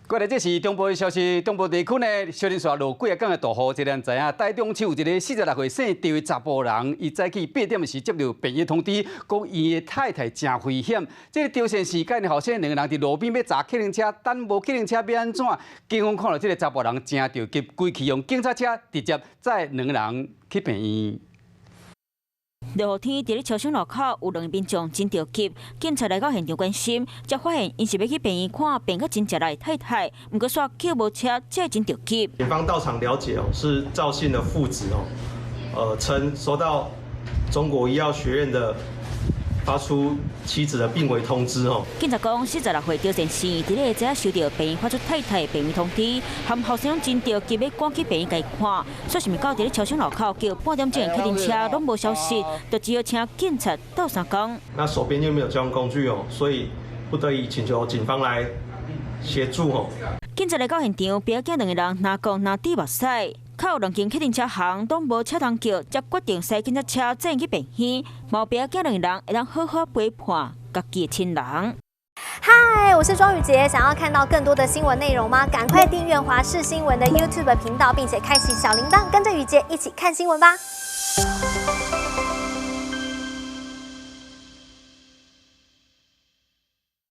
過來這是中部的消息，中部地區呢，小連續落幾仔工的大雨，這咱知影，台中市有一個46歲姓張的查埔人，伊早起8點時接著病院通知，講伊的太太誠危險。這個張先生佮𪜶後生兩個人佇路邊欲閘計程車，等無計程車欲按怎？警方看著這個查埔人誠著急，規氣用警察車直接載兩個人去病院。落雨天，佇咧超商路口有兩个民眾真著急，警察來到現場關心，才發現𪜶是欲去病院看病甲真食力的太太，毋過煞叫無車，才會真著急。警方到場了解哦，是趙姓的父子哦，稱收到中國醫藥學院的發出妻子的病危通知哦。警察講，46歲張先生佇咧下晝收著病院發出太太病危通知，含後生真著急欲趕去病院共伊看，煞想袂到佇咧超商路口叫半點鐘的計程車攏無消息，就只好請警察鬥相共。那手邊又沒有交通工具哦，所以不得已請求警方來協助哦。警察來到現場，爸仔囝兩个人若講若滴目屎。靠兩間計程車行攏無車通叫，才決定駛警察車載去病院，望爸仔囝兩个人會當好好陪伴家己的親人。嗨，我是莊宇傑，想要看到更多的新聞內容嗎？趕快訂閱華視新聞的 YouTube 頻道，並且開啟小鈴鐺，跟着宇傑一起看新聞吧。